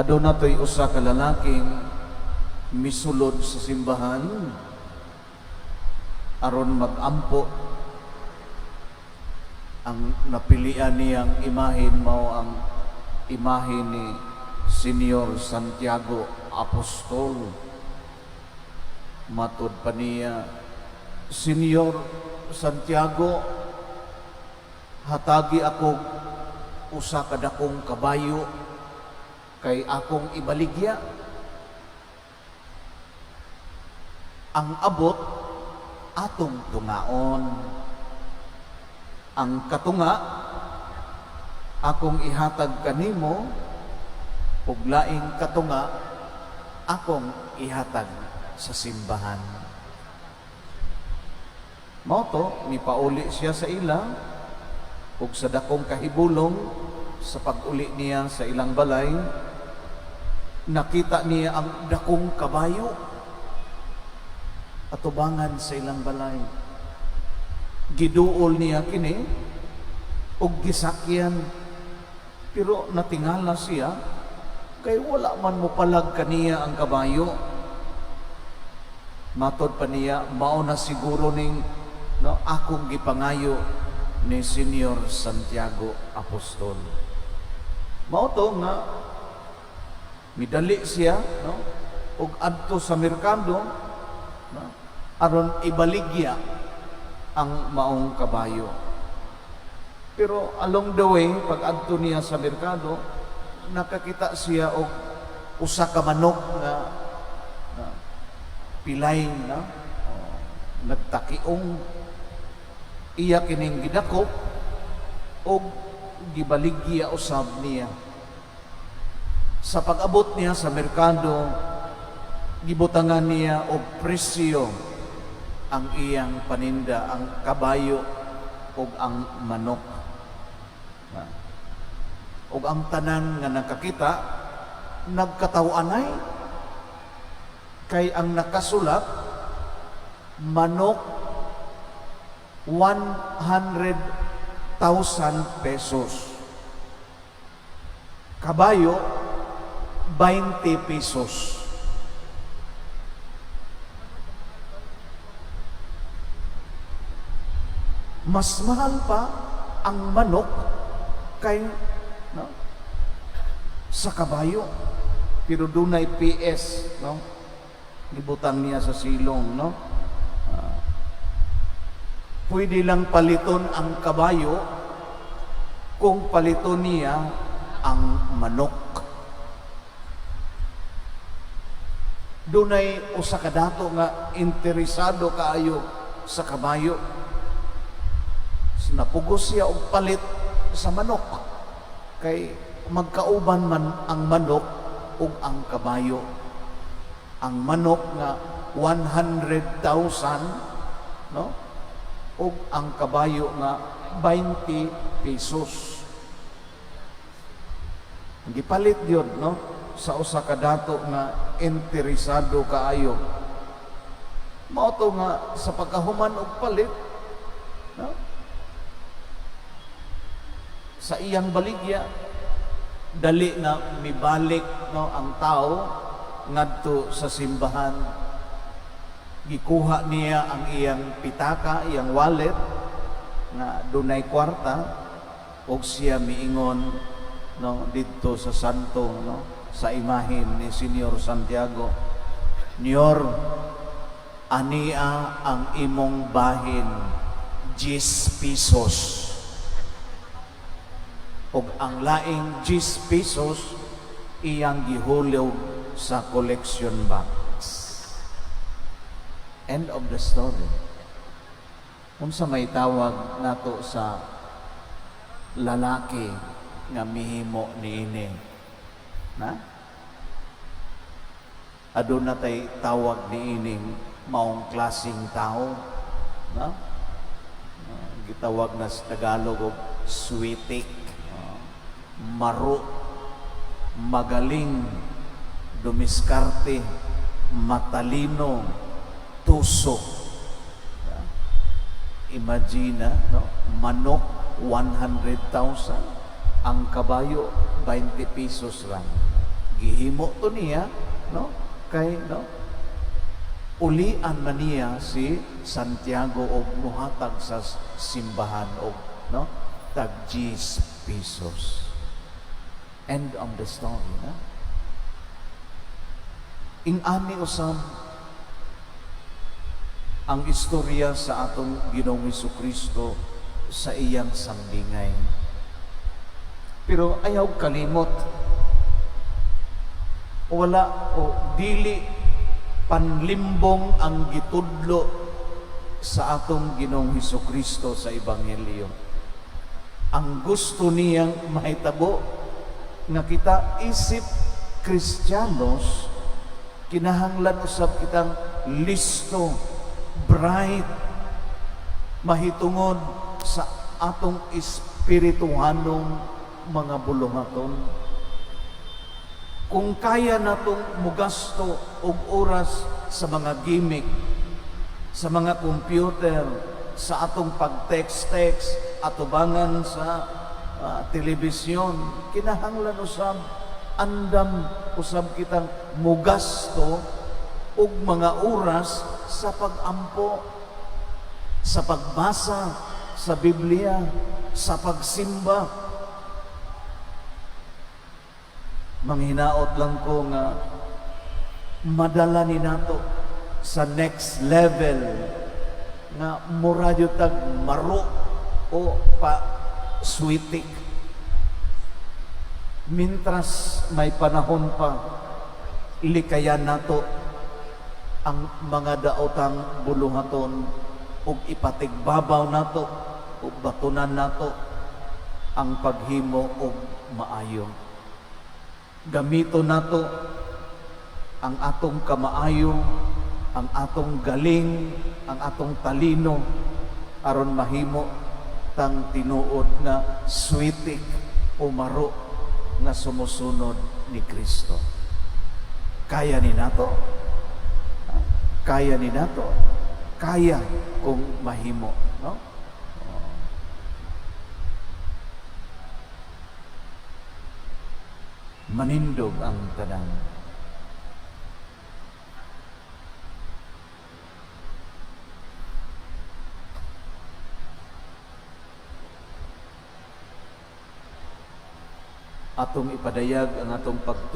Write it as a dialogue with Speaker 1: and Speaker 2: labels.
Speaker 1: Aduna to'y usa ka lalaking misulod sa simbahan aron magampo. Ang napilian niyang imahen mao ang imahe ni Senior Santiago Apostol. Matod pa niya, "Senior Santiago, hatagi ako usa ka dakong kabayo kay akong ibaligya. Ang abot atong tungaon. Ang katunga akong ihatag kanimo ug laing katunga akong ihatag sa simbahan." Mao to, mipauli siya sa ila ug sa dakong kahibulong, sa pag-uli niya sa ilang balay, nakita niya ang dakong kabayo atubangan sa ilang balay. Giduol niya kini ug gisakyan, pero natingala siya kay wala man mo palag kaniya ang kabayo. Matod pa niya, "Mao na siguro ning, no, akong gipangayo ni Senior Santiago Apostol." Mao to nga midali siya, no, ug adto sa merkado, no, aron ibaligya ang maong kabayo. Pero along the way, pag adto niya sa merkado, nakakita siya og usa ka manok nga pilay na, oh, nagtakiong. Iya kining gidakop og gibaligya usab niya. Sa pag-abot niya sa merkado, gibutangan niya og presyo ang iyang paninda, ang kabayo ug ang manok. Ug ang tanan nga nakakita nagkataw-anay kay ang nakasulat, manok 100,000 pesos. Kabayo 20 pesos. Mas mahal pa ang manok kay, no, sa kabayo. Pero dunay PS, no? Gibutang niya sa silong, no? Pwede lang paliton ang kabayo kung paliton niya ang manok. Dunay usa ka dato nga interesado kaayo sa kabayo. Napugos siya og palit sa manok kay magkauban man ang manok ug ang kabayo. Ang manok nga 100,000, no, ug ang kabayo nga 20 pesos. Gipalit yun, no, sa usa ka dato nga interesado kaayo. Mao to nga sa pagkahuman og palit, no, sa iyang baligya, dali na mibalik, no, ang tao ngadto sa simbahan. Gikuha niya ang iyang pitaka, iyang wallet nga dunay kwarta, ug siya miingon, no, didto sa santo, no, sa imahen ni Senyor Santiago, "Nyor, ania ang imong bahin, 10 pesos." Ug ang laing 10 pesos iyang gihulog sa collection box. End of the story. Unsa may tawag nato sa lalaki nga mihimo niini? Na? Aduna tay tawag niining maong klaseng tao, no? Gitawag na sa Tagalog og switik, maro, magaling, dumiskarte, matalino, tuso. Imagine, no? Manok 100,000, ang kabayo 20 pesos lang. Gihimo to niya, no? Kay, no, ulian man niya si Santiago og muhatag sa simbahan og, no, tag 10 pesos. End of the story, no? Ingani usab ang istorya sa atong Ginoong Kristo sa iyang sambingay. Pero ayaw kalimot, wala o dili panlimbong ang gitudlo sa atong Ginoong Hesus Kristo sa Ebanghelyo. Ang gusto niyang mahitabo nga kita isip Kristiyanos, kinahanglan usab kitang listo, bright, mahitungod sa atong espirituhanong mga buluhaton. Kung kaya natong mugasto og oras sa mga gimmick, sa mga computer, sa atong pag-text-text, atubangan sa telebisyon, kinahanglan usab andam usab kitang mugasto og mga oras sa pagampo, sa pagbasa sa Biblia, sa pagsimba. Manghinaot lang ko nga madala ni nato sa next level nga mura gyud tag maro o pa switik. Mintras may panahon pa, likayan nato ang mga daotang buluhaton ug ipatigbabaw nato ug batunan nato ang paghimo og maayo. Gamito nato ang atong kamaayo, ang atong galing, ang atong talino aron mahimo tang tinuod nga switik o maro nga sumusunod ni Kristo. Kaya ni nato? Ha? Kaya ni nato? Kaya kung mahimo, no? Manindog ang tanan. Atong ipadayag ang atong pagtuo.